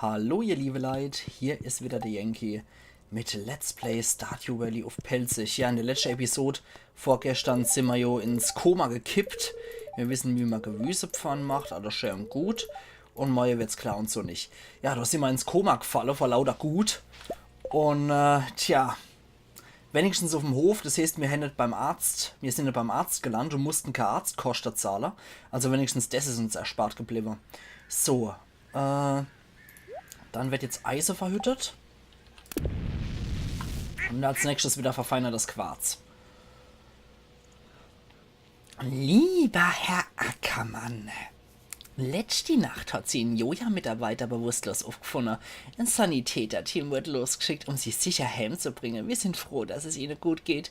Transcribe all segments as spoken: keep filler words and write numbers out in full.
Hallo ihr liebe Leit, hier is wieder de Yankee mit Let's Play Stardew Valley uff Pälzisch. Ja, in de letschte Episod vorgeschtern simmer jo ins Koma gekippt. Mir wissen, wie mer Gewüsepfann macht, alles schää un gut. Un moie wird's klar un so nit. Ja, do simmer ins Koma gfalle vor lauter Gut. Un, äh, tja, wenigstens uffm Hof, des heeßt, mir hänn net beim Arzt, mir sin net beim Arzt gelandt un mussten kä Arztkoschte zahle. Also wenigstens des is uns erspart gebliwwe. So, äh, dann wird jetzt Eise verhüttet. Un als nächschtes wieder verfeinertes Quarz. Lieber Herr Ackermann, letschte Nacht hat Sie en Joja-Mitarbeiter bewusstlos uffgfunne. En Sanitäterteam wurde losgeschickt, um Sie sicher heimzubringe. Wir sind froh, dass es Ihnen gut geht.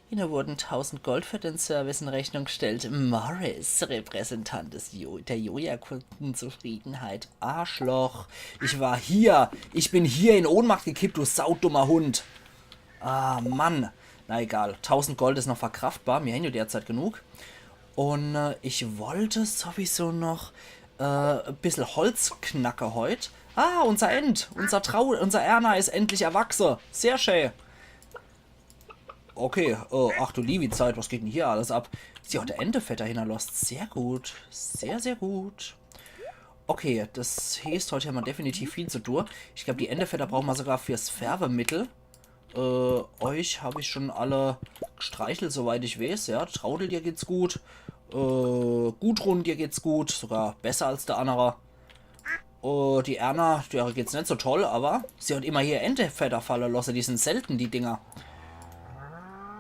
Ihnen wurden tausend Gold für den Service in Rechnung gestellt. Morris, Repräsentant des jo der Joja-Kundenzufriedenheit. Arschloch. Ich war hier. Ich bin hier in Ohnmacht gekippt, du saudummer Hund. Ah, Mann. Na egal. Tausend Gold is noch verkraftbar. Mir hänn jo derzeit genug. Un, äh, ich wollt sowieso noch, äh, e bissel Holz knacke heut. Ah, unser Ent, unser Trau, unser Erna is endlich erwachse. Sehr schää. Okay, äh, ach du liewi Zeit, was geht denn hier alles ab? Sie hat de Entefedder hinnerlosst. Sehr gut. Sehr, sehr gut. Okay, des heeßt, heut hämmer definitiv viel zu tun. Ich glaab, die Entefedder brauche mer sogar fürs Färbemittel. Äh, euch hab ich schon alle gstreichelt, soweit ich weeß. Ja, Traudel, dir geht's gut. Äh, Gudrun, dir geht's gut. Sogar besser als de annere. Oh, die Erna, dere geht's net so toll, awwer sie hat immer hier Entefedder falle losse. Die sin selten, die Dinger.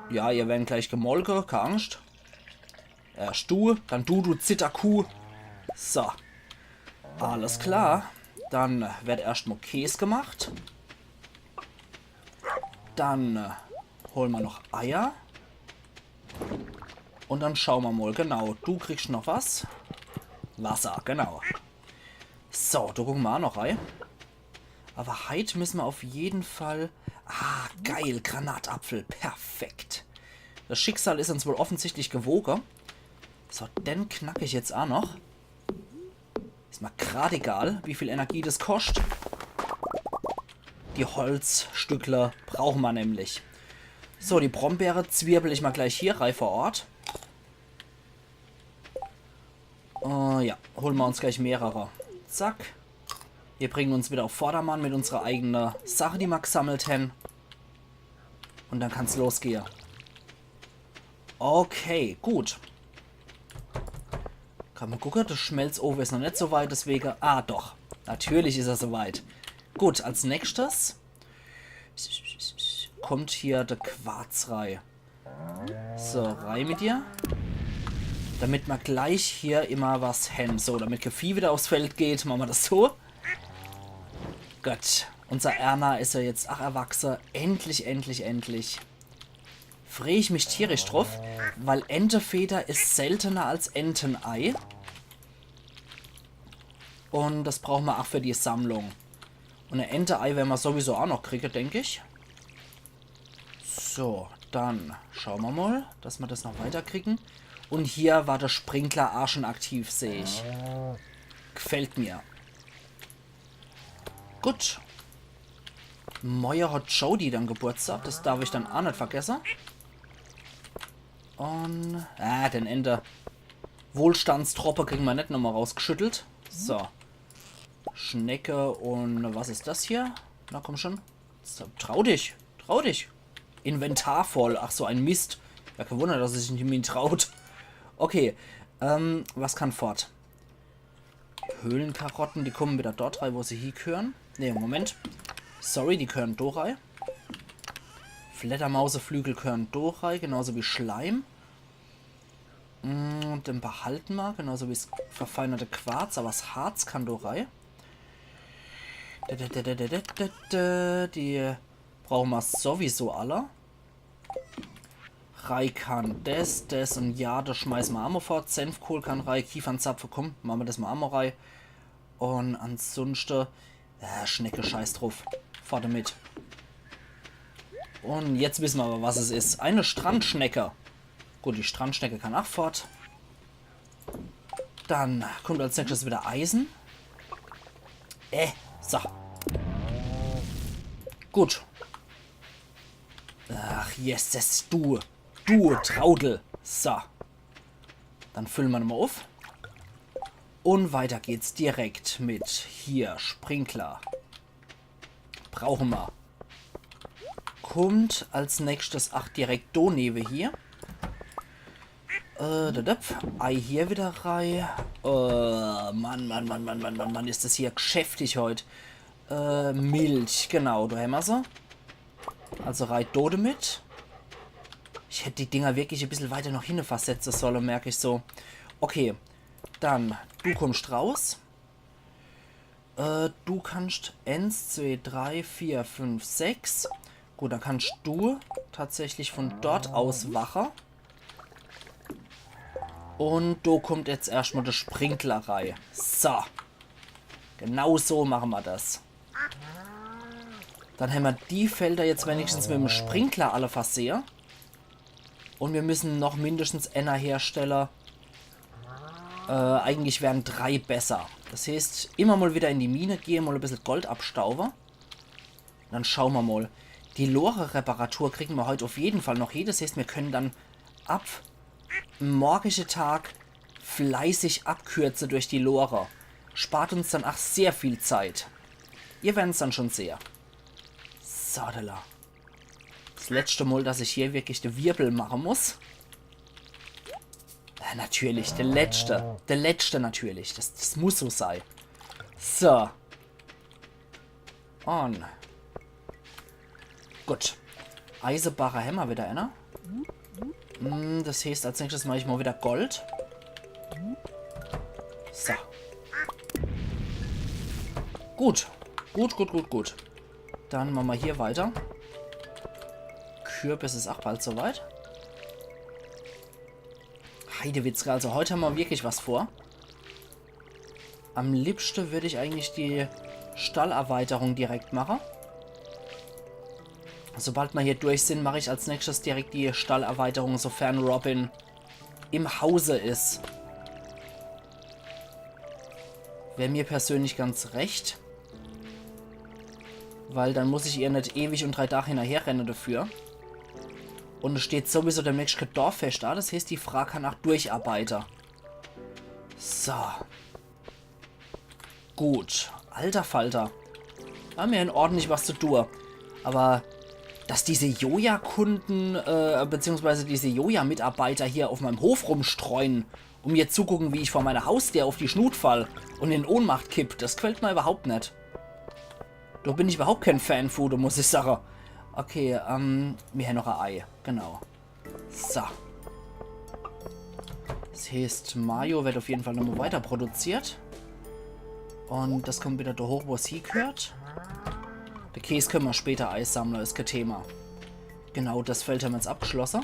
Ja, ihr werren gleich gemolke, kä Angscht. Erscht du, dann du, du Zitterkuh. So. Alles klar. Dann wird erscht mol Kees gemacht. Dann, äh, hole mer noch Eier. Un dann schaue mer mol. Genau, du kriegsch noch was. Wasser, genau. So, do gucke mer aa noch rei. Awwer heit misse mer uff jeden Fall... Ah, geil, Granatapfel. Perfekt. Des Schicksal is uns wohl offensichtlich gewoge. So, den knack ich jetzt aa noch. Is mer grad egal, wie viel Energie des koscht. Die Holzstückler brauche mer nämlich. So, die Brombeere zwirbel ich mol gleich hier rei vor Ort. Äh, ja, hole mer uns gleich mehrere. Zack. Mir bringe uns wieder uff Vordermann mit unsere eigene Sache, die mer gsammelt hänn. Un dann kann's losgehe. Okay, gut. Kann mer gucke, de Schmelzofe is noch net so weit, deswege... Ah, doch. Natürlich is er so weit. Gut, als nächschtes kommt hier de Quarz rei. So, rei mit dir. Damit mer gleich hier immer was hänn. So, damit kä Vieh wieder uffs Feld geht, mache mer des so. Gut. Unser Erna is jo jetzt ach erwachse. Endlich, endlich, endlich. Free ich mich tierisch druff, weil Entefeder is seltener als Entenei. Un des brauche mer ach für die Sammlung. Un e Enteei werre mer sowieso ach noch kriege, denk ich. So, dann schaue mer mol, dass mer des noch weiter kriege. Un hier war de Sprinkler ach schon aktiv, seh ich. Gfällt mer. Gut. Moie hat Jody dann Geburtstag, des derf ich dann ach net vergesse. Un, ah, den Ente. Wohlstandstroppe kriege mer net nochmol rausgschüttelt. So. Schnecke un was is des hier? Na komm schon. So, trau dich, trau dich. Inventar voll. Ach so, e Mist. Ja, kä Wunner, dass er sich net mehr traut. Okay, ähm, was kann fort? Höhlenkarotten, die kumme wieder dort rei, wo se hiegehöre. Nee, Moment. Sorry, die gehöre do rei. Fledermauseflügel gehöre do rei, genauso wie Schleim. Mm, den behalte mer, genauso wie's verfeinerte Quarz, awwer 's Harz kann do rei. Dä, dä, dä, dä, dä, dä, dä, dä, die brauche mer sowieso alle. Rei kann des, des un ja, des schmeiße mer aa mol fort. Senfkohl kann rei, Kiefernzapfe, komm, mache mer des mol aa mol rei. Un ansunschte, äh, Schnecke, scheiß druff. Fort demit. Un jetzt wisse mer awwer, was es is. Eine Strandschnecke. Gut, die Strandschnecke kann aa fort. Dann kummt als nächschtes wieder Eisen. Äh, So. Gut. Ach, yes, yes, du. Du, Traudel. So. Dann füllen wir nochmal auf. Und weiter geht's direkt mit hier Sprinkler. Brauchen wir. Kommt als nächstes, ach, direkt do newe hier. Äh, da, da, Ei hier wieder rei. Äh, Mann, Mann, Mann, Mann, Mann, Mann, Mann, ist das hier geschäftig heut. Äh, Milch, genau, do hämmer se. Also rei do demit. Ich hätt die Dinger wirklich e bissel weiter noch hinne versetze solle, merk ich so. Okay, dann, du kommst raus. Äh, du kannst eins, zwei, drei, vier, fünf, sechs. Gut, dann kannst du tatsächlich von dort aus wache. Und do kommt jetzt erschtmal de Sprinkler rei. So. Genau so mache mer das. Dann hämmer die Felder jetzt wenigstens mit dem Sprinkler alle versehe. Und wir müssen noch mindestens enner herstelle. Äh, eigentlich wären drei besser. Das heeßt, immer mal wieder in die Mine gehe, mal e bissel Gold abstaube. Dann schaue mer mal. Die Lore-Reparatur kriegen wir heut auf jeden Fall noch hie. Das heeßt, wir können dann ab morgische Tag fleißig abkürze durch die Lore. Spart uns dann ach sehr viel Zeit. Ihr werden's dann schon sehe. So, da la. Das letzte Mal, dass ich hier wirklich de Wirbel mache muss. Ja, natürlich, de letzte. De letzte natürlich. Das, das muss so sei. So. On. Gut. Eisebarre hämmer wieder enner. Hm, das heeßt, als nächstes mach ich mal wieder Gold. So. Gut. Gut, gut, gut, gut. Dann mache mer hier weiter. Kürbis is ach bald soweit. Heidewitzka, also heut hämmer wirklich was vor. Am liebschte würd ich eigentlich die Stallerweiterung direkt mache. Sobald mer hier durch sin, mach ich als nächstes direkt die Stallerweiterung, sofern Robin im Hause is. Wär mir persönlich ganz recht. Weil dann muss ich ihr net ewig und drei Tag hinnerherrenne dafür. Und es steht sowieso demnächst kä Dorffest a, das heeßt, die Fraa kann ach durcharbeite. So. Gut. Alter Falter. Hämmer hier ordentlich was zu tue. Aber dass diese Joja-Kunden, äh, beziehungsweise diese Joja-Mitarbeiter hier auf meinem Hof rumstreuen, um mir zugucken, wie ich vor meiner Hausdeer auf die Schnut fall und in Ohnmacht kipp, das gfällt mer überhaupt net. Do bin ich überhaupt kein Fan vun, muss ich sache. Okay, ähm, mir hämmer noch e Ei. Genau. So. Das heeßt, Mayo wird auf jeden Fall nochmal weiter produziert. Und das kommt wieder do hoch, wo es hiegehört. De Käs können mer später eisammle, is kä Thema. Genau, das Feld hämmer jetzt abgeschlosse.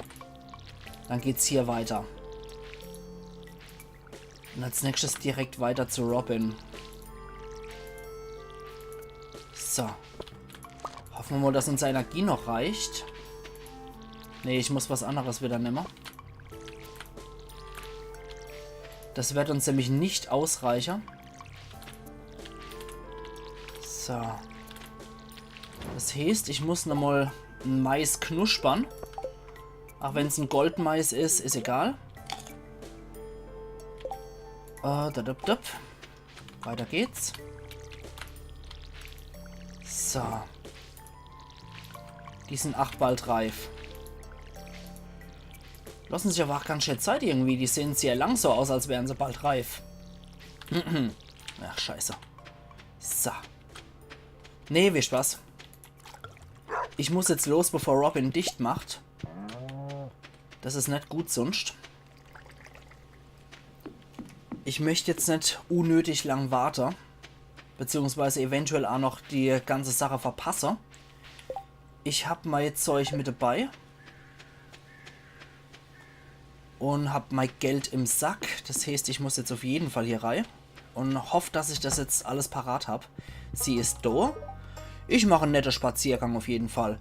Dann geht's hier weiter. Und als nächstes direkt weiter zu Robin. So. Hoffen mer mal, dass uns Energie noch reicht. Nee, ich muss was anderes wieder nemme. Das wird uns nämlich nicht ausreiche. So. Das heeßt, ich muss nochmal Mais knuspern. Ach wenn's en Goldmais is, is egal. Äh, da, da, da. Weiter geht's. So. Die sin ach bald reif. Lassen sich aber ach ganz schön Zeit irgendwie. Die sehen sehr lang so aus, als wären se bald reif. Ach, scheiße. So. Nee, wisst was? Ich muss jetzt los, bevor Robin dicht macht. Das is net gut sunscht. Ich möcht jetzt net unnötig lang warte. Beziehungsweise eventuell ach noch die ganze Sache verpasse. Ich hab mei Zeug mit dabei. Und hab mei Geld im Sack. Das heeßt, ich muss jetzt auf jeden Fall hier rei. Und hoff, dass ich das jetzt alles parat hab. Sie is do. Ich mach en nette Spaziergang auf jeden Fall.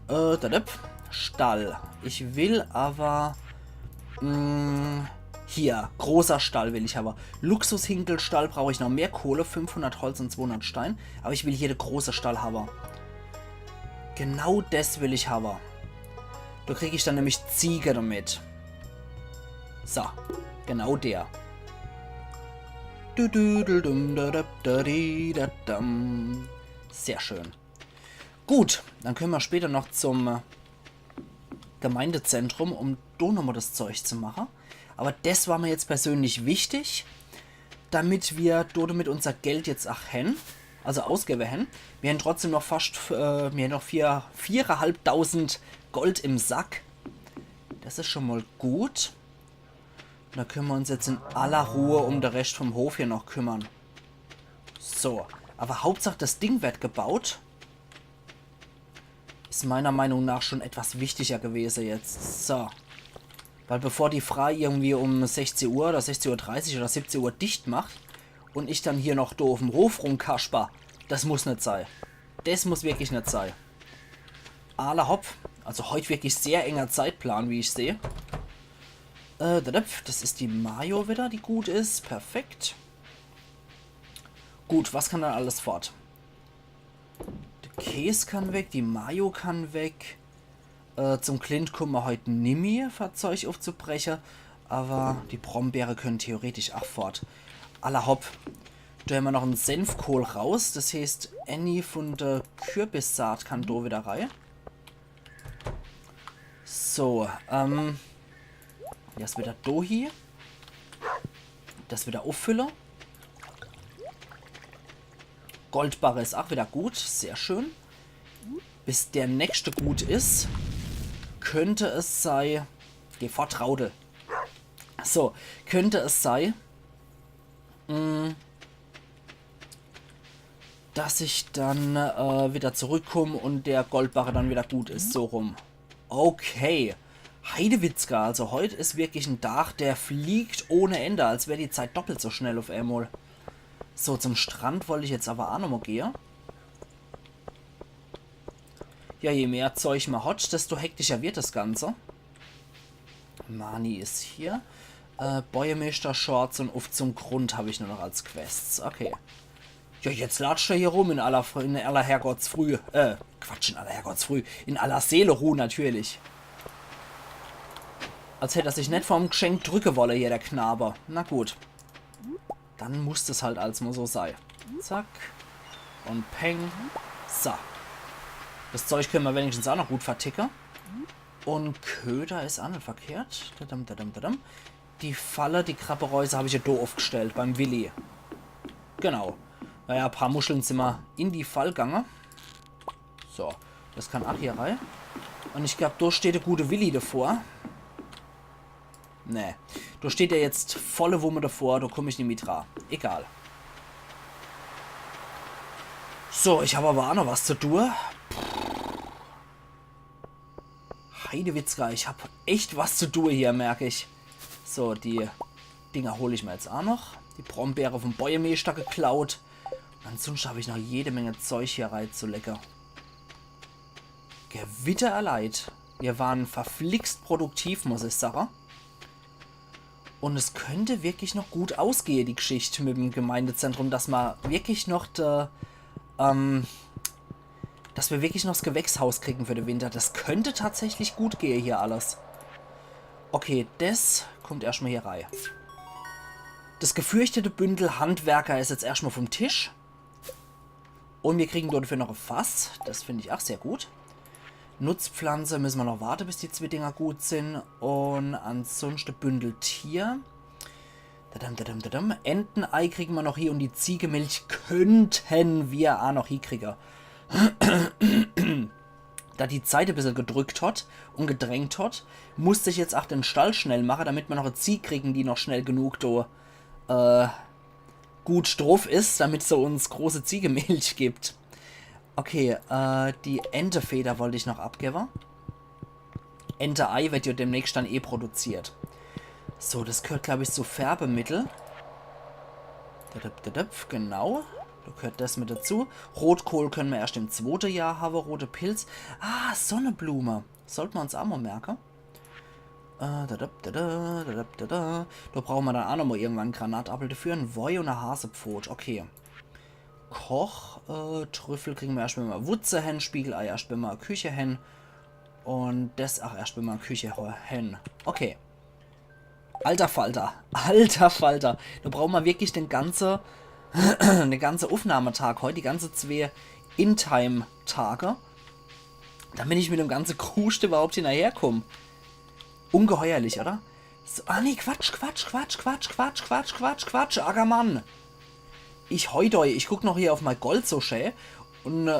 Äh, da, da. Stall. Ich will aber, mm, Hier, großer Stall will ich hawwe. Luxushinkelstall brauch ich noch mehr Kohle, fünfhundert Holz und zweihundert Stein. Aber ich will hier de große Stall hawwe. Genau des will ich hawwe. Do krieg ich dann nämlich Ziege damit. So, genau der. Du, du, du, dum, da, da, da, di, da, dam. Sehr schön. Gut, dann können wir später noch zum äh, Gemeindezentrum, um do nochmal das Zeug zu machen. Aber das war mir jetzt persönlich wichtig, damit wir do damit unser Geld jetzt ach hen, also ausgebe hen. Wir hen trotzdem noch fast, äh, wir hen noch vier, viereinhalbtausend Gold im Sack. Das ist schon mal gut. Da können wir uns jetzt in aller Ruhe um den Rest vom Hof hier noch kümmern. So, aber Hauptsache das Ding wird gebaut. Ist meiner Meinung nach schon etwas wichtiger gewesen jetzt. So. Weil bevor die Frau irgendwie um sechzehn Uhr oder sechzehn Uhr dreißig oder siebzehn Uhr dicht macht und ich dann hier noch do auf dem Hof rumkasper, das muss nicht sein. Das muss wirklich nicht sein. Alla hopp. Also heute wirklich sehr enger Zeitplan, wie ich sehe. Äh, dadap, das ist die Mayo wieder, die gut ist. Perfekt. Gut, was kann dann alles fort? Der Käse kann weg, die Mayo kann weg. Äh, zum Clint kommen wir heute nimmi, für Zeug aufzubrechen. Aber die Brombeere können theoretisch ach fort. Alla hopp. Da haben wir noch einen Senfkohl raus. Das heißt, Annie von der Kürbissaat kann do wieder rein. So, ähm. Das wieder do hier. Das wieder auffüllen. Goldbarre ist auch wieder gut. Sehr schön. Bis der nächste gut ist, könnte es sei. Geh fort, Traudel. So, könnte es sei, mm, dass ich dann äh, wieder zurückkomme und der Goldbarre dann wieder gut ist. So rum. Okay. Heidewitzka, also heute ist wirklich ein Tag, der fliegt ohne Ende, als wäre die Zeit doppelt so schnell auf einmal. So, zum Strand wollte ich jetzt aber auch nochmal gehen. Ja, je mehr Zeug man hat, desto hektischer wird das Ganze. Marnie ist hier. Äh, Bäuermeister-Shorts und Uff zum Grund habe ich nur noch als Quests. Okay. Ja, jetzt latscht er hier rum in aller, Fr- in aller Herrgottsfrüh. Äh, Quatsch, in aller Herrgottsfrüh. In aller Seeleruh natürlich. Als hätt er sich net vorm Geschenk drücke wolle hier, der Knabe. Na gut. Dann muss das halt als mal so sei. Zack. Und peng. So. Das Zeug können wir wenigstens auch noch gut verticke. Und Köder ist auch net verkehrt. Dadam, dadam, dadam. Die Falle, die Krabbereuse hab ich ja do aufgestellt, beim Willi. Genau. Naja, paar Muscheln sind mer in die Fall gange. So, das kann auch hier rein. Und ich glaub, do steht der gute Willi davor. Nee, do steht er jetzt volle Wumme davor, do komm ich nimmi dra. Egal. So, ich hab aber auch noch was zu tun. Heidewitzka, ich hab echt was zu tun hier, merk ich. So, die Dinger hol ich mir jetzt auch noch. Die Brombeere vom Bäuermeister geklaut. Ansonsten hab ich noch jede Menge Zeug hier reinzulegen. Gewitter erleid. Wir waren verflixt produktiv, muss ich sagen. Und es könnte wirklich noch gut ausgehe, die Geschichte mit dem Gemeindezentrum, dass ma wirklich noch de, ähm, dass wir wirklich noch das Gewächshaus kriegen für den Winter. Das könnte tatsächlich gut gehe hier alles. Okay, das kommt erstmal hier rein. Das gefürchtete Bündel Handwerker ist jetzt erstmal vom Tisch. Und wir kriegen dafür noch ein Fass. Das finde ich auch sehr gut. Nutzpflanze müssen wir noch warten, bis die Zwillinge gut sind. Und ansonsten Bündel Tier. Dadam, dadam, dadam. Entenei kriegen wir noch hier und die Ziegemilch könnten wir auch noch hiekriegen. Da die Zeit ein bisschen gedrückt hat und gedrängt hat, musste ich jetzt auch den Stall schnell machen, damit wir noch eine Ziege kriegen, die noch schnell genug do, äh, gut drauf ist, damit sie uns große Ziegemilch gibt. Okay, äh, die Entefeder wollte ich noch abgeben. Ente-Ei wird ja demnächst dann eh produziert. So, das gehört, glaub ich, zu Färbemittel. Dadap, dadap, genau. Da gehört das mit dazu. Rotkohl können wir erst im zweiten Jahr haben. Rote Pilz. Ah, Sonnenblume. Sollten wir uns auch mal merken. Äh, da, da, da, da, da, da, da, da. Da brauche mer dann ach nochmol irgendwann en Granatappel dafür. En Woi un e Hasepfot. Okay. Koch, äh, Trüffel kriege mer erscht mal Wutze hen, Spiegelei erscht mal Küche hen. Un des ach erscht mal Küche ho- hen. Okay. Alter Falter. Alter Falter. Da brauche mer wirklich den ganze, den ganze Uffnahmetag heut, die ganze zwee Intime-Tage, damit ich mit dem ganze Kruscht überhaupt hinnerherkomm. Ungeheuerlich, oder? So, ah, nee, Quatsch, Quatsch, Quatsch, Ackermann. Ich heut, ich guck noch hier uff mei Gold so schä un, äh,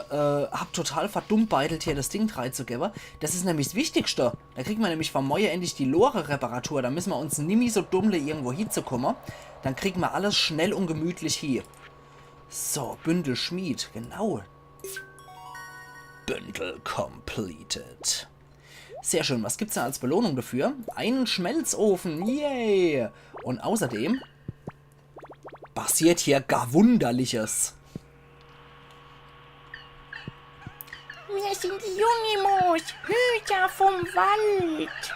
hab total verdummbeidelt, hier des Ding dreizugewwe. Des is nämlich s Wichtigste. Da kriege mer nämlich vun morje endlich die Lore-Reparatur. Da misse mer uns nimmi so dummle, irgendwo hiezukumme. Dann kriege mer alles schnell un gemütlich hie. So, Bündel Schmied, genau. Bündel completed. Sehr schön. Was gibt's denn als Belohnung dafür? Einen Schmelzofen. Yay! Un außerdem passiert hier gar Wunderliches. Wir sind die Junimos, Hüter vom Wald.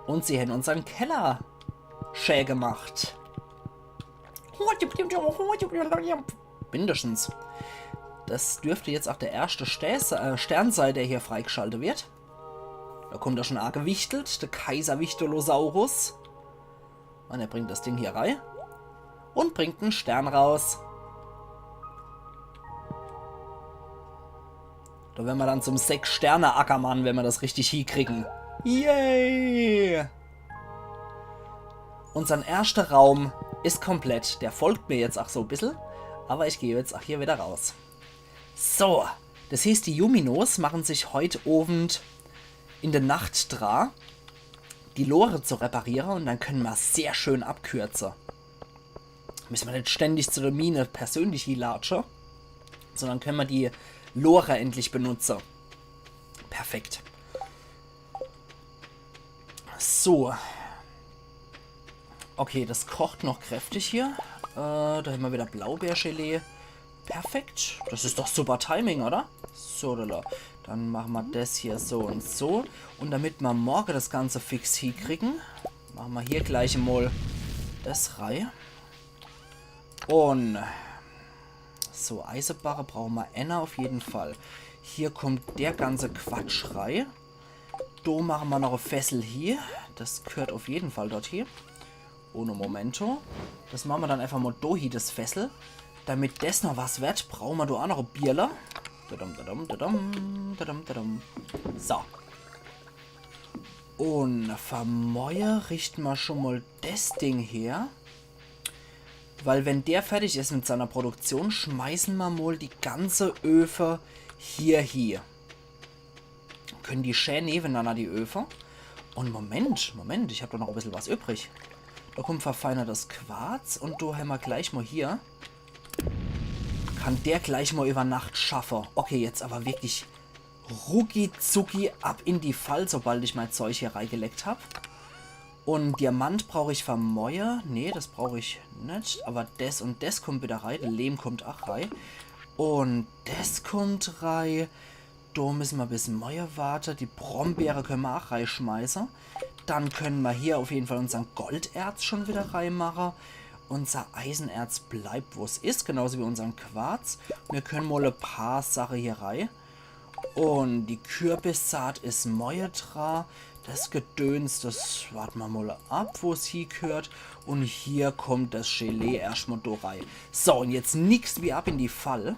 Un sie hen unsern Keller schä gemacht. Mindestens. Des dürft jetzt ach de erschte Stäs-, äh, Stern sei, der hier freigschalte wird. Da kommt doch schon agewichtelt, de Kaiser Wichtolosaurus. Un er bringt des Ding hier rei. Un bringt en Stern raus. Da wern mer dann zum Sechs-Sterne-Ackermann, wenn mer des richtig hiekriegen. Yay! Unsern erschte Raum is komplett. Der folgt mir jetzt ach so bissel. Awwer ich geh jetzt ach hier wieder raus. So, des heeßt, die Juminos machen sich heut Owend in de Nacht dra, die Lore zu repariere un dann könne mer sehr schön abkürze. Misse mer net ständig zu de Mine persönlich hielatsche, sondern könne mer die Lore endlich benutze. Perfekt. So. Okay, des kocht noch kräftig hier. Äh, da hämmer wieder Blaubeergelee. Perfekt. Des is doch super Timing, oder? So, lala. Dann mache mer des hier so un so. Un damit mer morje des Ganze fix hiekriegen, mache mer hier gleich emol des rei. Un so, Eisebarre brauche mer enner uff jeden Fall. Hier kommt der ganze Quatsch rei. Do mache mer noch e Fässel hie. Des g'hört uff jeden Fall dort hie. Uno momento. Des mache mer dann einfach mol do hie, des Fässel. Damit des noch was werd, brauche mer do ach noch e Bierle. Dadam, dadam, dadam, dadam, dadam. So. Un fer morje richte mer schon mol des Ding her. Weil wenn der fertig is mit seiner Produktion, schmeiße mer mol die ganze Öfe hier hie. Könne die schä newenanner, die Öfe. Un Moment, Moment, ich hab doch noch e bissel was übrig. Da kommt verfeinertes Quarz un do hämmer gleich mol hier. Kann der gleich mol über Nacht schaffe. Okay, jetzt awwer wirklich rucki zucki ab in die Fall, sobald ich mei Zeug hier reigelegt hab. Un Diamant brauch ich fer morje. Nee, des brauch ich net. Awwer des un des kommt wieder rei. De Lehm kommt ach rei. Un des kommt rei. Do misse mer bis morje warte. Die Brombeere könne mer ach reischmeiße. Dann könne mer hier uff jeden Fall unsern Golderz schon wieder reimache. Unser Eisenerz bleibt, wo's is, genauso wie unsern Quarz. Mir könne mol e paar Sache hier rei. Un die Kürbissaat is morje dra. Des Gedöns, des warte mer mol ab, wo's hieg'hört. Un hier kommt des Gelee erscht mol do rei. So, un jetzt nix wie ab in die Fall.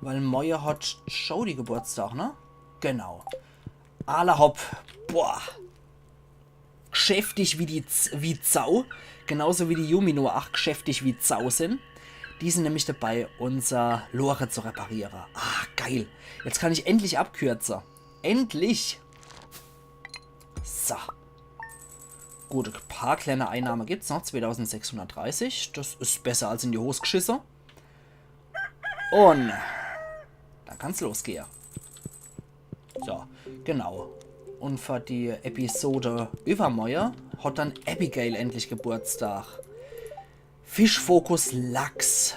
Weil morje hat Jody Geburtstag, ne? Genau. Alla hopp. Boah. G'schäftig wie die Z-, wie Sau. Genauso wie die Jumino ach g'schäftig wie Sau sin. Die sin nämlich dabei, unser Lore zu repariere. Ah, geil. Jetzt kann ich endlich abkürze. Endlich. So. Gut, e paar kleine Einnahme gibt's noch. Zweitausendsechshundertdreißig. Des is besser als in die Hos g'schisse. Un dann kann's losgehe. So, genau. Un fer die Episode übermorje hat dann Abigail endlich Geburtstag. Fischfokus Lachs.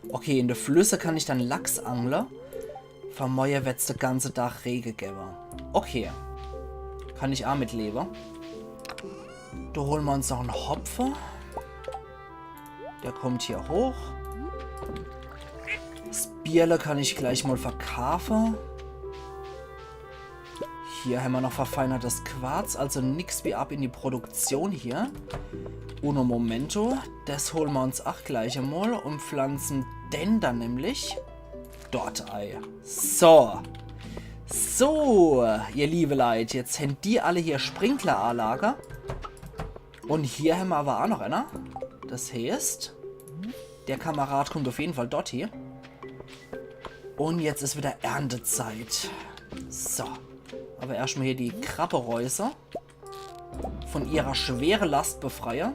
Okay, in de Flüsse kann ich dann Lachs angle. Fer morje werd's de ganze Dag Rege gewwe. Okay. Kann ich aa mit lewe. Do hole mer uns noch en Hopfe. Der kommt hier hoch. S Bierle kann ich gleich mal verkaafe. Hier hämmer noch verfeinertes Quarz, also nix wie ab in die Produktion hier. Uno momento, des hole mer uns aa gleich emol un pflanze den dann nämlich dort ei. So. So, ihr liebe Leit, jetzt hän die alle hier Sprinkleranlage. Un hier hämmer awwer aa noch ener. Des heeßt, der Kamerad kommt uff jeden Fall dort hie. Un jetzt is wieder Erntezeit. So. Awwer erscht mal hier die Krabbereuse von ihrer schwere Last befreie.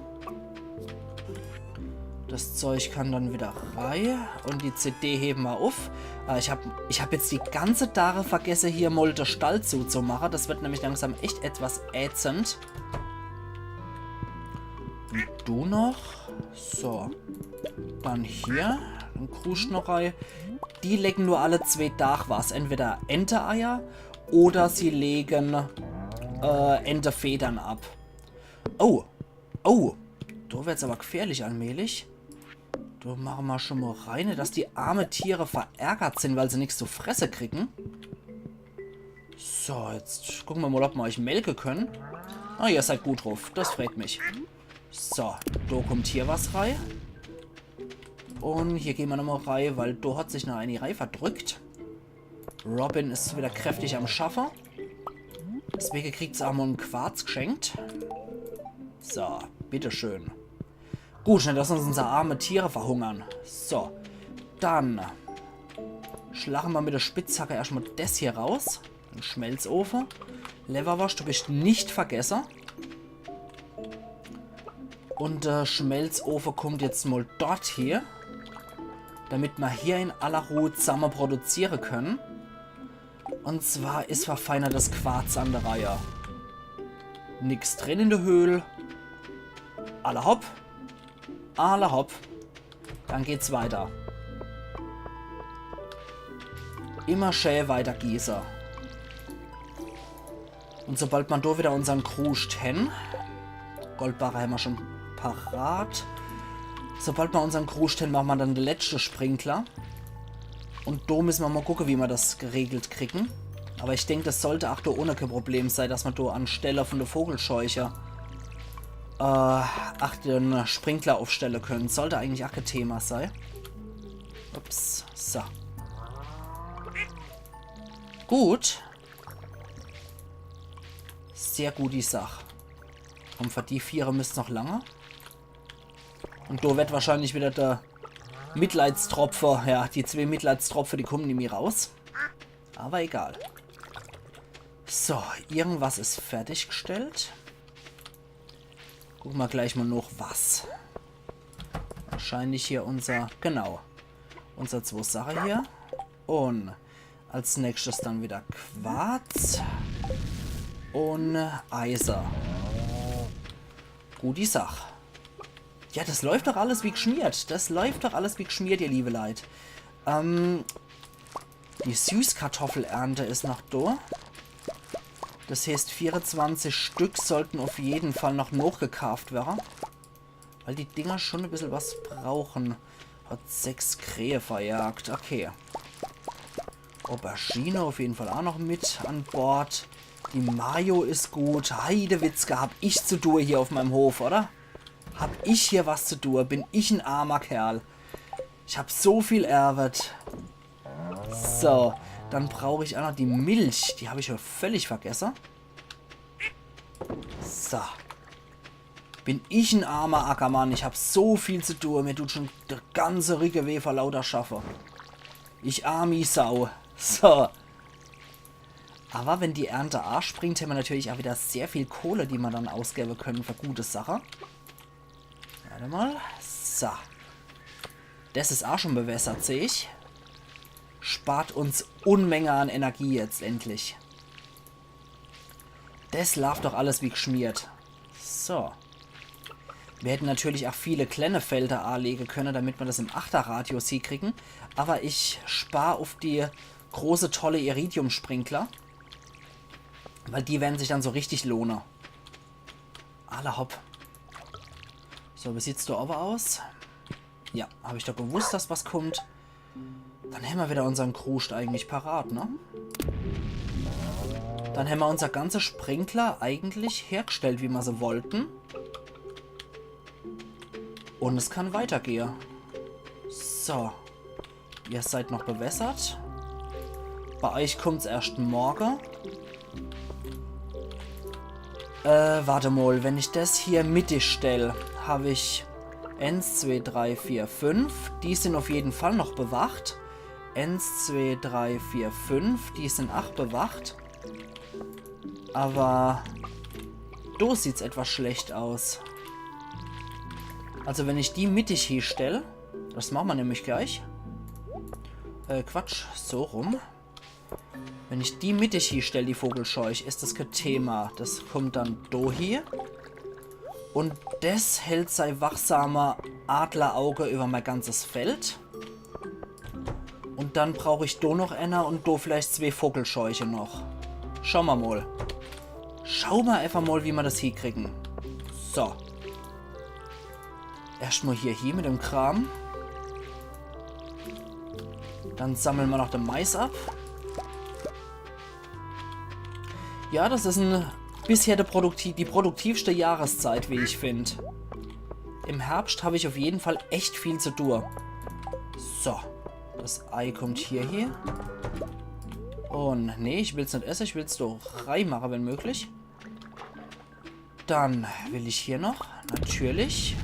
Des Zeug kann dann wieder rei. Un die C D hewe mer uff. Äh, ich hab, ich hab jetzt die ganze Dare vergesse, hier mal de Stall zuzumache. Des wird nämlich langsam echt etwas ätzend. Un du noch. So. Dann hier. En Kruscht noch rei. Die legen nur alle zwee Dach was. Entweder Enteeier oder sie legen, äh, Entefedern ab. Oh. Oh. Do wird's awwer gfährlich allmählich. Do mache mer schon mal rei, dass die arme Tiere verärgert sin, weil se nix zu fresse kriegen. So, jetzt gucke mer mal, ob mer euch melke können. Ah, ihr seid gut druff. Des freut mich. So, do kommt hier was rei. Un hier gehn mer nochmal rei, weil do hat sich noch ääni rei verdrückt. Robin is wieder kräftig am Schaffe. Deswege kriegt se aa mal en Quarz gschenkt. So, bitteschön. Gut, net, dass uns unsere arme Tiere verhungern. So, dann schlache mer mit de Spitzhacke erscht mal des hier raus. En Schmelzofe. Lewwerworscht, du bist net vergesse. Un de Schmelzofe kommt jetzt mal dort hie, damit mer hier in aller Ruh zamme produziere können. Un zwar is verfeinertes Quarz an de Reih. Nix drin in de Höhl. Alla hopp. Alla hopp. Dann geht's weiter. Immer schä weiter gieße. Un sobald mer do wieder unsern Kruscht hän, Goldbarre hämmer schon parat. Sobald mer unsern Kruscht hän, mache mer dann de letschte Sprinkler. Un do misse mer mal gucke, wie mer des geregelt kriegen. Awwer ich denk, des sollt aa do ohne kee Problem sei, dass mer do anstelle von de Vogelscheuche, äh, ach, de Sprinkler uffstelle können. Sollt eigentlich aa kee Thema sei. Ups, so. Gut. Sehr gut die Sach. Un für die Viere misst's noch lange. Un do wird wahrscheinlich wieder de Mitleidstropfe, ja, die zwee Mitleidstropfe, die kommen nimmi raus. Awwer egal. So, irgendwas is fertiggestellt. Gucke mer gleich mal noch was. Wahrscheinlich hier unser, genau, unser zwee Sache hier. Un als nächstes dann wieder Quarz un Eise. Gut die Sach. Ja, des läuft doch alles wie gschmiert. Des läuft doch alles wie gschmiert, ihr liebe Leit. Ähm, die Süßkartoffelernte is noch do. Des heeßt, vierezwanzig Stück sollten uff jeden Fall noch nochgekaaft werre. Weil die Dinger schon e bissel was brauchen. Hat sechs Krähe verjagt. Okay. Aubergine uff jeden Fall aa noch mit an Bord. Die Mayo is gut. Heidewitzka, hab ich zu tue hier uff meim Hof, oder? Hab ich hier was zu tue? Bin ich en armer Kerl? Ich hab so viel Erwet. So, dann brauch ich aa noch die Milch. Die hab ich schon völlig vergesse. So. Bin ich en armer Ackermann. Ich hab so viel zu tue. Mir tut schon de ganze Ricke weh vor lauter Schaffe. Ich armi Sau. So. Awwer wenn die Ernte aaspringt, hämmer natürlich aa wieder sehr viel Kohle, die mer dann ausgewwe können für gute Sache. Wart mal. So. Des is aa schon bewässert, seh ich. Spart uns Unmenge an Energie jetzt endlich. Des laaft doch alles wie gschmiert. So. Mir hätten natürlich aa viele klenne Felder aalege könne, damit mer des im Achterradius hiekriegen. Awwer ich spar uff die große, tolle Iridium-Sprinkler. Weil die wern sich dann so richtig lohne. Alla hopp. So, wie sieht's do owwe aus? Ja, hab ich doch gewusst, dass was kummt. Dann hämmer wieder unsern Kruscht eigentlich parat, ne? Dann hämmer unser ganze Sprinkler eigentlich hergestellt, wie mer se wollten. Und es kann weitergehe. So. Ihr seid noch bewässert. Bei euch kummt's erscht morge. Äh, warte mol, wenn ich des hier mittig stell, hab ich eens, zwee, drei, vier, fünf. Die sin auf jeden Fall noch bewacht. Eens, zwee, drei, vier, fünf. Die sin ach bewacht. Aber do sieht's etwas schlecht aus. Also wenn ich die mittig hiestell, des mache mer nämlich gleich. Äh, Quatsch, so rum. Wenn ich die mittig hiestell, die Vogelscheuch, is des kä Thema. Des kummt dann do hie. Und des hält sei wachsame Adlerauge über mei ganzes Feld. Und dann brauch ich do noch enner und do vielleicht zwee Vogelscheuche noch. Schau mer mol. Schau mer einfach mol, wie mer des hiekriegen. So. Erscht mol hier, hier mit dem Kram. Dann sammle mer noch de Mais ab. Ja, des is en, bisher de produkti-, die produktivste Jahreszeit, wie ich find. Im Herbscht hab ich auf jeden Fall echt viel zu tue. So, des Ei kummt hier, hier. Und nee, ich will's net esse, ich will's doch reimache, wenn möglich. Dann will ich hier noch, natürlich.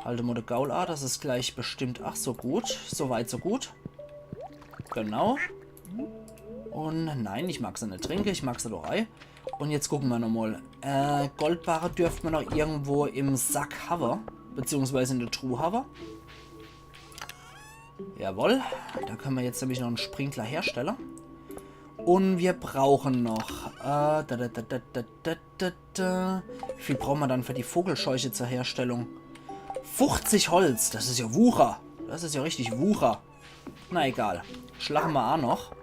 Halt mol de Gaul a, des is gleich bestimmt, ach, so gut. So weit, so gut. Genau. Und nein, ich mag se net trinke, ich mag se doch ei. Und jetzt gucke mer nochmol. Äh, Goldbarre dürft mer noch irgendwo im Sack hawe, beziehungsweise in de Truh hawe. Jawohl, do könne mer jetzt nämlich noch en Sprinkler herstelle. Und mir brauche noch, äh, da, da, da. Wie viel brauche mer dann für die Vogelscheuche zur Herstellung? Fuchzig Holz, des is ja Wucher. Des is ja richtig Wucher. Na egal. Schlache mer a noch.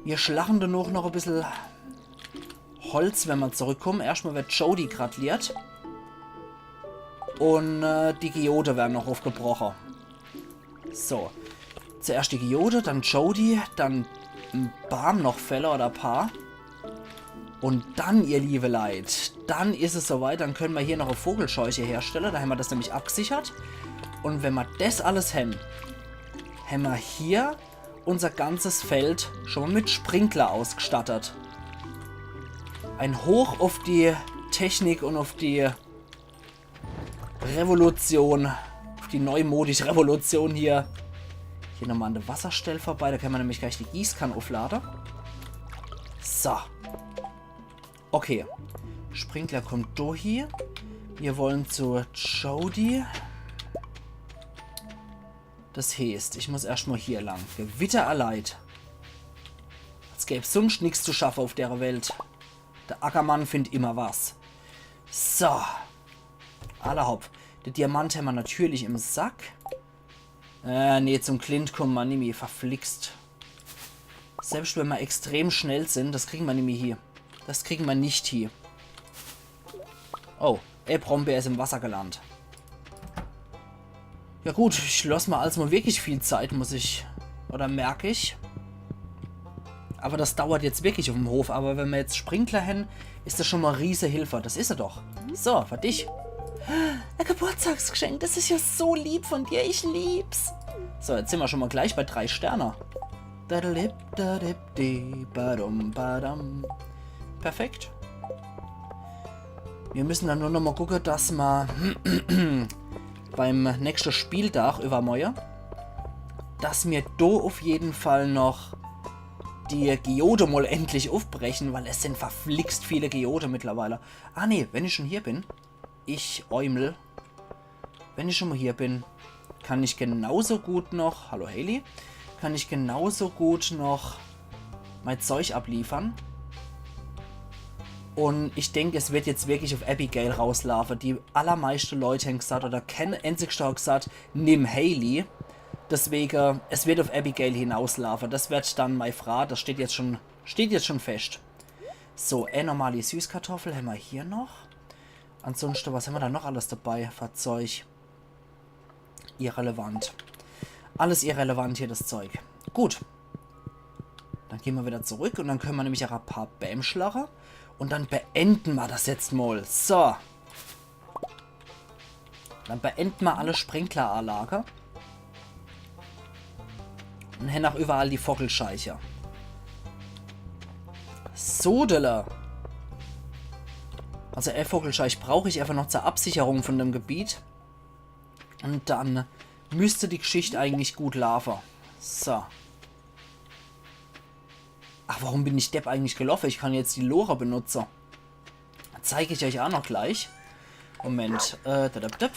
Mir schlache denooch noch e bissel Holz, wenn mer zurückkumme. Erschtmol werd Jody gratuliert. Und äh, die Geode werre noch uffgebroche. So. Zuerscht die Geode, dann Jody, dann en Baam noch fälle oder e paar. Und dann, ihr liebe Leit, dann is es soweit, dann könne mer hier noch e Vogelscheuche herstelle, do hämmer des nämlich abgesichert. Und wenn mer des alles hän, hämmer hier unser ganzes Feld schon mol mit Sprinkler ausgestattet. Ein Hoch auf die Technik und auf die Revolution, auf die neumodische Revolution hier. Hier nochmol an de Wasserstell vorbei, do könne mer nämlich gleich die Gießkann ufflade. So. Okay. Sprinkler kommt do hie. Mir wollen zu Jody. Des heeßt, ich muss erscht mol hier lang. Gewitter erleid. Als gäb's sunscht nix zu schaffe auf dere Welt. De Ackermann findt immer was. So. Alla hopp. De Diamant hämmer natürlich im Sack. Äh, nee, zum Clint kumme mer nimmi, verflixt. Selbscht wenn mer extrem schnell sin, des kriege mer nimmi hie. Des kriege mer net hie. Oh, e Brombeer is im Wasser gelandt. Ja gut, ich loss mer als mol wirklich viel Zeit, muss ich, oder merk ich. Aber des dauert jetzt wirklich uffm Hof. Aber wenn mer jetzt Sprinkler hän, is des schon mol e riese Hilfe. Des is er doch. So, für dich. E Geburtstagsgeschenk, des is ja so lieb von dir. Ich lieb's. So, jetzt sin mer schon mol gleich bei drei Sterne. Dadadip, dadip, di, badum, badam. Perfekt. Mir müssen dann nur nochmol gucke, dass mer beim nächschte Spieltag übermorje, dass mir do auf jeden Fall noch die Geode mol endlich uffbrechen, weil es sin verflixt viele Geode mittlerweile. Ah nee, wenn ich schon hier bin, ich Eumel, wenn ich schon mol hier bin, kann ich genauso gut noch, hallo Haley, kann ich genauso gut noch mei Zeug abliefern. Und ich denk, es wird jetzt wirklich auf Abigail rauslaafe. Die allermeischte Leut hän gesagt, oder kän enzigschter hat gesagt, nimm Haley. Deswege, es wird auf Abigail hinauslaafe. Des wird dann mei Fraa, des steht jetzt schon Steht jetzt schon fescht. So, e normali Süßkartoffel hämmer hier noch. Ansonschte, was hämmer do noch alles dabei? Fahrzeug. Irrelevant. Alles irrelevant hier, das Zeug. Gut. Dann gehn mer wieder zurück und dann könne mer nämlich ach e paar Bääm schlache. Und dann beende mer das jetzt mol. So. Dann beende mer alle Sprinkleranlage. Und hernach überall die Vogelscheiche. Sodele. Also, e Vogelscheich brauch ich einfach noch zur Absicherung von dem Gebiet. Und dann müsste die Geschicht eigentlich gut laafe. So. Ach, warum bin ich Depp eigentlich geloffe? Ich kann jetzt die Lore benutze. Zeig ich euch ach noch gleich. Moment. Äh, da, da, da.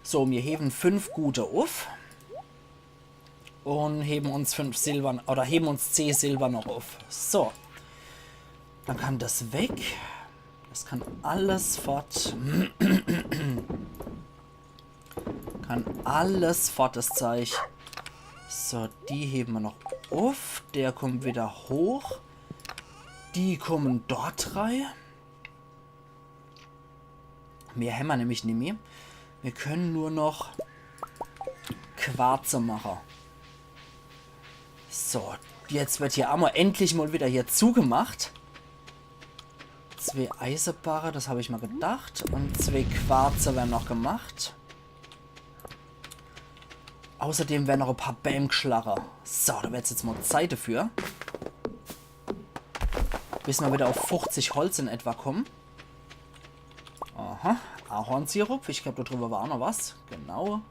So, mir hewen fünf Gute uff. Und hewen uns fünf Silber, oder hewen uns zeh Silber noch uff. So. Dann kann das weg. Das kann alles fort. Kann alles fort, das Zeich. So, die hewen mer noch uff. Der kommt wieder hoch. Die kommen dort rei. Mehr hämmer nämlich nimmi. Mir können nur noch Quarze mache. So, jetzt wird hier emol endlich mol wieder hier zugemacht. Zwee Eisebarre, das hab ich mer gedacht. Und zwee Quarze werden noch gemacht. Außerdem werden noch e paar Bääm gschlache. So, da wird's jetzt mol Zeit dafür. Bis mer wieder uff fuchzig Holz in etwa kommen. Aha, Ahornsirup. Ich glaub, da drüber war ach noch was. Genau.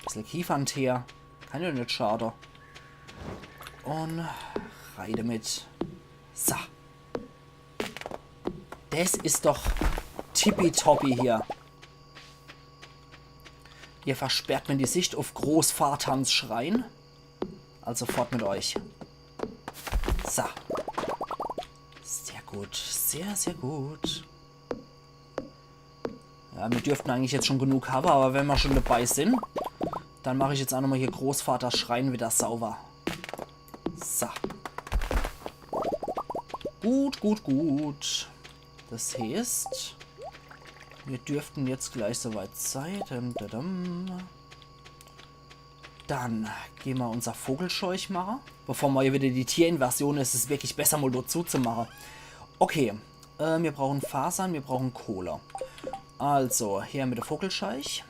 Bissel Kiefernteer. Kann ja net schade. Und rei damit. So. Das is doch tippitoppi hier. Ihr versperrt mir die Sicht uff Großvaters Schrein. Also fort mit euch. So. Sehr gut. Sehr, sehr gut. Ja, mir dürften eigentlich jetzt schon genug hawwe, aber wenn mer schon dabei sind, dann mach ich jetzt ach nochmal hier Großvaters Schrein wieder sauber. So. Gut, gut, gut. Das heißt, mir dürften jetzt gleich soweit sei. Dum, dum, dum. Dann gehn mer unser Vogelscheich mache. Bevor mer hier wieder die Tierinvasion is, is es wirklich besser, mol dort zuzumache. Okay, äh, mir brauchen Fasern, mir brauchen Kohle. Also, her mit de Vogelscheich.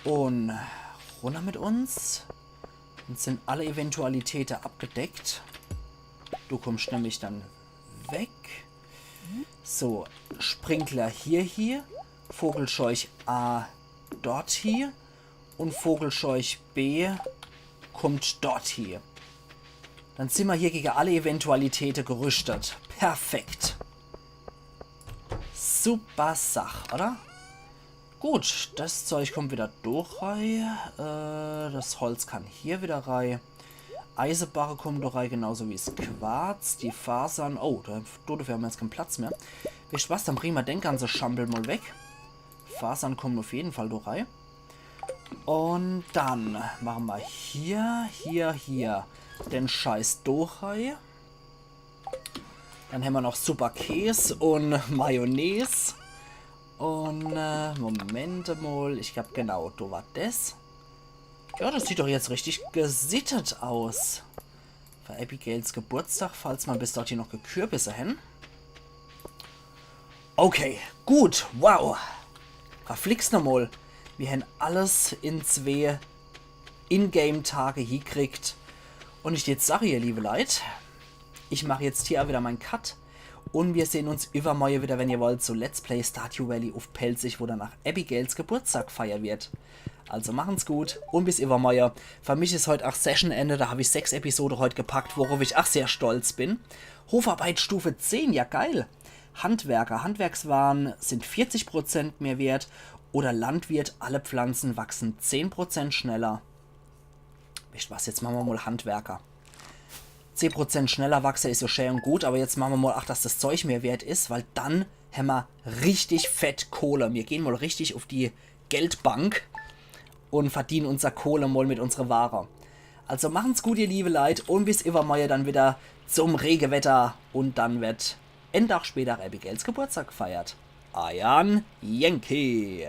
Und runner mit uns. Dann sind alle Eventualitäte abgedeckt. Du kommst nämlich dann weg. So, Sprinkler hier, hier. Vogelscheich A dort hier. Und Vogelscheich B kommt dort hier. Dann sind mer hier gegen alle Eventualitäte gerüstet. Perfekt. Super Sach, oder? Gut, das Zeug kommt wieder durch rei. Äh, das Holz kann hier wieder rei. Eisebarre kommen durch rei, genauso wie's Quarz. Die Fasern. Oh, da, dafür hämmer jetzt kein Platz mehr. Wisst was, dann bringen mer den ganze Schampel mol weg. Fasern kommen uff jeden Fall durch rei. Und dann mache mer hier, hier, hier den Scheiß durch rei. Dann hämmer noch Superkäs und Mayonnaise. Und, äh, Moment mol. Ich glaub, genau, do war das. Ja, das sieht doch jetzt richtig gesittet aus. Für Abigails Geburtstag, falls mer bis dorthin noch Gekürbisse hen. Okay, gut, wow. Verflixt nochmol. Mir hen alles in zwee Ingame-Tage hiekriegt. Und ich jetzt sag, ihr liebe Leit, ich mach jetzt hier wieder mein Cut. Und mir sehen uns übermorje wieder, wenn ihr wollt, zu Let's Play Stardew Valley uff Pälzisch, wo danach Abigails Geburtstag feiert wird. Also machen's gut und bis übermorje. Für mich is heut ach Sessionende, da hab ich sechs Episode heut gepackt, worauf ich ach sehr stolz bin. Hofarbeit Stufe zehn, ja geil. Handwerker, Handwerkswaren sind vierzig Prozent mehr wert oder Landwirt, alle Pflanzen wachsen zehn Prozent schneller. Wisst was, jetzt mache mer mol Handwerker. Zehn Prozent schneller wachse is so schä und gut, aber jetzt mache mer mol ach, dass das Zeug mehr wert is, weil dann hämmer richtig fett Kohle. Mir gehn mol richtig uff die Geldbank und verdienen unser Kohle mol mit unsere Ware. Also machen's gut, ihr liebe Leit, und bis iwwermorje dann wieder zum Regewetter. Und dann wird en Dach später Abigails Geburtstag gefeiert. Eiern Yankee.